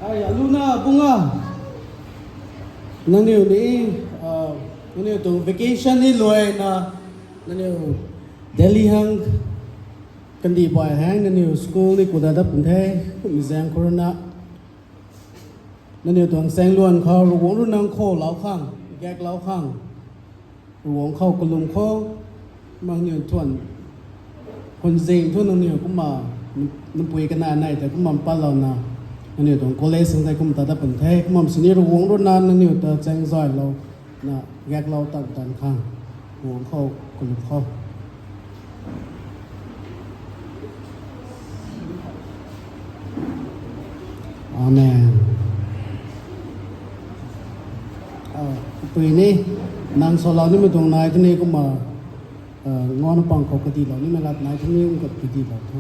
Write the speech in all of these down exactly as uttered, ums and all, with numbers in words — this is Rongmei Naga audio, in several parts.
Ai, aluna bunga. Nangniw ni, ah, nangniw tuang vacation ni luaina, nangniw Delhi hang kandih bai hang nangniw school ni kuda dat pun the, kum zaeng khou rui na. Nangniw tuang chaeng luan khou Ravguangc rui nang khou lou khang, gak lou khang. Ravguangc khou kalum khou, mang niw thuan, khunzing thu nangniw kumna, nang, nangpui kana nei ta kumna palouna, nangniw tuang college sang tei kum ta dat pun the, kumna sini Ravguangc rui na nangniw ta chaeng zaylouna, gaeklou tan tan khang, Ravguangc khou kalum khou. Amen. Ah, pui ni, nang salou nimei tuang nai tini kumna, ah, nganvna pang khou kadihlou nimei lat nai tini kum kadihlou tho.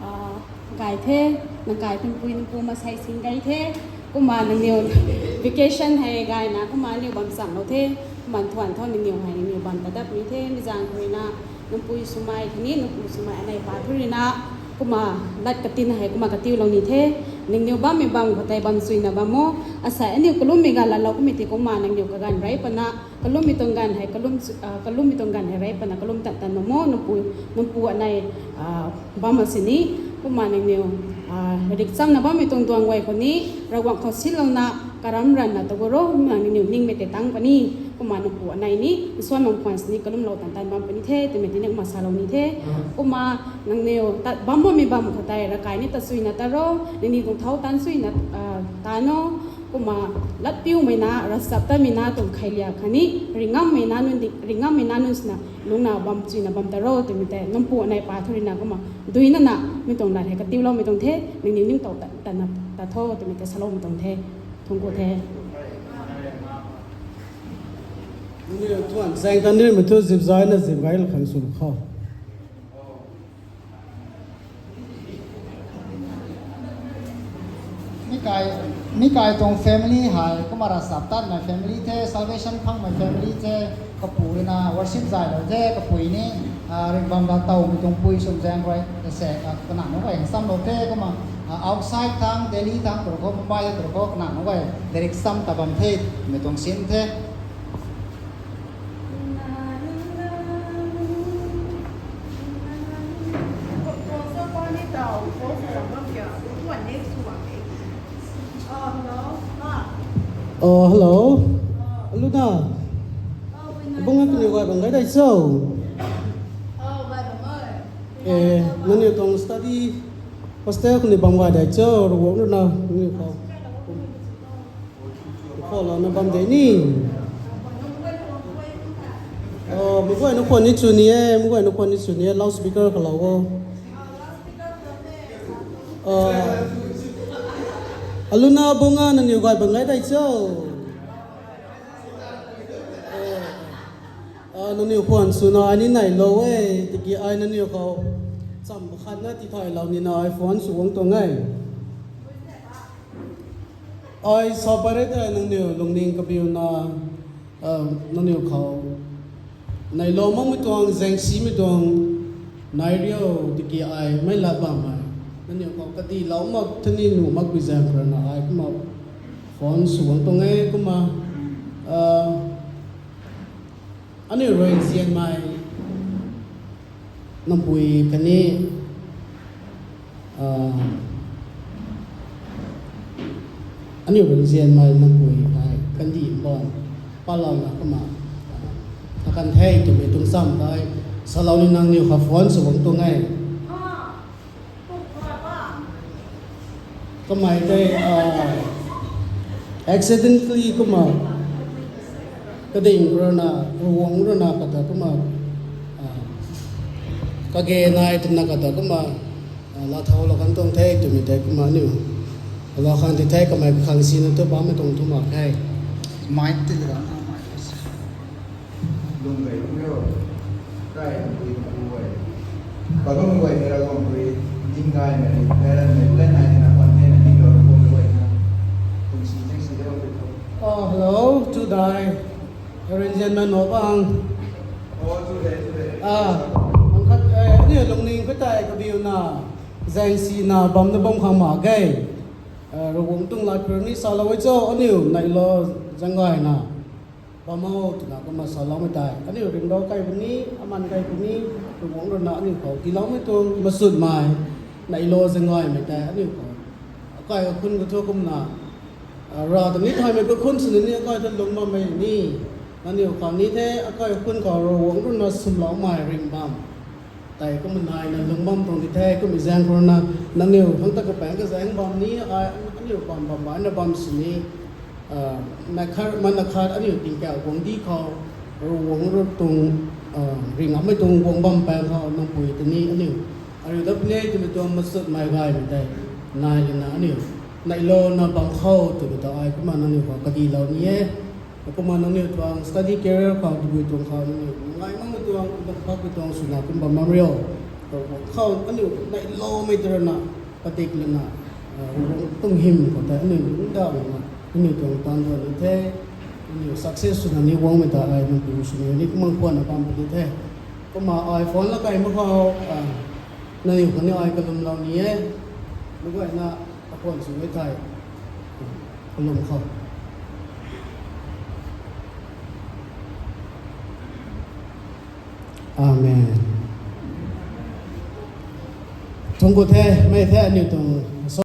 Ah, gay the, nang gay pun pui nang pu masei sing gay the, kumna nangniw vacation hei gayna kumna aniw bam changlou the, kumna thuan tho nangniw hei nangniw bam ta dat puni the, mi zaeng khou rui na, nangpui swmei khatni nangpu swmei anei pa thu rui na, kumna lat katin hei kumna katiulou ni the, nangniw bammei bam khou tei bam chuina bam o, asei aniw kalummei ganv latlou kummei tei kumna nangniw kaganv rey pana, kalummei tuang ganv hei, kalum, ah, kalummei tuang ganv hei rey pana kalum tan tan bam o, nangpu, nangpu anei, ah, bam a sini, kumna nangniw, ah, rik chamna bammei tuang duang guay khou ni, Ravguangc khou sinlouna, karam ranna ta gu ro, kumna nangniw ningmei tei tang puni, kumna nangpu anei ni, nsuan bam khwan sini kalumlou tan tan bam puni the, twmei tini kumna salou ni the, kumna nangniw tat bam bammei bam khou tei, ravkai ni tat chuina tat ro, nangniw tuang thau tan chuina, ah, tan o, kumna latpiumei na, ravchaptatmei na tuang kheiliak khatni, ringngammei na nunc di, ringngammei na nunc swna, lungna bam chuina bam ta ro, twmei tei, nangpu anei pa thu rui na kumna, duina na, mi tuang lat hei katiuloumei tuang the, nangniw ningtow ta, ta na, ta tho, twmei tei saloumei tuang the, thungc ku the. Nangniw thuan zaeng tan nimei thu zip zayna zip gay lou khang sw khou. Mi kai, mi kai tuang family hei, kumna ravchaptatmei family the, salvation phangmei family the, kapu rui na worship zaylou the, kapui ni, ah, ringhbam ra tawmei tuang pui swmei zaeng rui, se, ah, kana nunc guay hang chamlou the, kumna, ah, outside thang, Delhi thang, khou khou, Mumbai khou khou, kana nunc guay, direct cham ta bam the, mei tuang sin the. Oh, hello. Aluna. Bung a kaniw guay bam gay dai cho? Eh, nangniw tuang study hostel kaniw bam gay dai cho? Ravguangc rui na nangniw khou. Khou lou na bam de ni. Oh, mei guay na khwan ni chu ni e, mei guay na khwan ni chu ni e, loudspeaker khou lou o. Oh. Aluna bung a nangniw guay bam gay dai cho? Ah, nangniw khwan swna ai ni neilou e, tiki ai nangniw khou cham khatna tithaylou nina ai phone sw guang tuang e. Ai sa pary tei nangniw lungning kabiuna, ah, nangniw khou neilou makmei tuang, zaengsimei tuang nai riu, tiki ai mei lat bammei nangniw khou kadihlou mak thani nuh makpui zaeng khou rui na ai kumna phone sw guang tuang e, kumna, ah, aniu rui nzianmei nangpui khatni, ah, aniu rui nzianmei nangpui hei kandih bam palouna kumna, ah, akan the twmei tuang cham tei salou ni nangniw khou phone sw guang tuang e. Kamei tei, ah, accidentally kumna kading rui na, Ravguangc rui na kata kumna, ah, kage nai twna kata kumna, ah, laa thau lou kan tuang the twmei tei kumna niw lou khang ti the, kamei khang sina tu bammei tuang thu mak the. Mic ti lou na, mic. Lung gay lung yo. Kai bui bui. Bagam bui mera gong bui. Ning gay meri. Mera meri plan ai na kon ne na ning lo bui bui na. Kum si jeng si de bui. Oh, hello, Tudai. Arrange na no bang. Oh, Tudai, Tudai. Ah, ang khat, eh, ni lungning khat tei kabiuna. Zaeng sina bam na bam khang mak ge. Ravguangc tuang lat khou ni salou e cho, aniu neihlo zaeng gayna bam o twna kumna saloumei tei aniu ringlou kai puni, aman kai puni, Ravguangc ruina aniu khou tiiloumei tuang masutmei, neihlo zaeng gaymei tei aniu khou akai kakhun khou thu kumna Rav ta ni thaymei kakhun swna ni akai ta lung bammei ni, nangniw khou ni the, akai kakhun khou Ravguangc ruina swmloumei ringh bam tei kumna naina lung bam tuang di the. Kummei zaeng khou ruina nangniw khang ta kapaeng kazaeng bam ni, ai aniu bam bam baina bam sini, na khat mana khat aniu tingkauh guangcdic khou Ravguangc ru tuang ringh bammei tuang guang bam paeng khou nangpui ta ni aniu ariu dat puni twmei tuang masutmei gaymei tei nai lana aniu neihlouna bam khou twmei ta ai kumna nangniw khou kadilou ni e. Kumna nangniw tuang study career khou tabui tuang khou nangniw ngai makmei tuang, nang pakmei tuang swna kum bam bam rio. Khou aniu neihloumei tei ruina padik lana, Ravguangc tuang hym khou tei aniu lungc dauh lana aniu tuang taanv duan ni the. Aniu success swna ni guangmei ta ai nangpui swni ni kumna khwanna bam puni the. Kumna ai phone la kai mak khou nangniw khang ni ai kalumlou ni e. Lugayna akhwan swmei thei kalum khou. Amen. Thangc ku the, mei the aniu tuang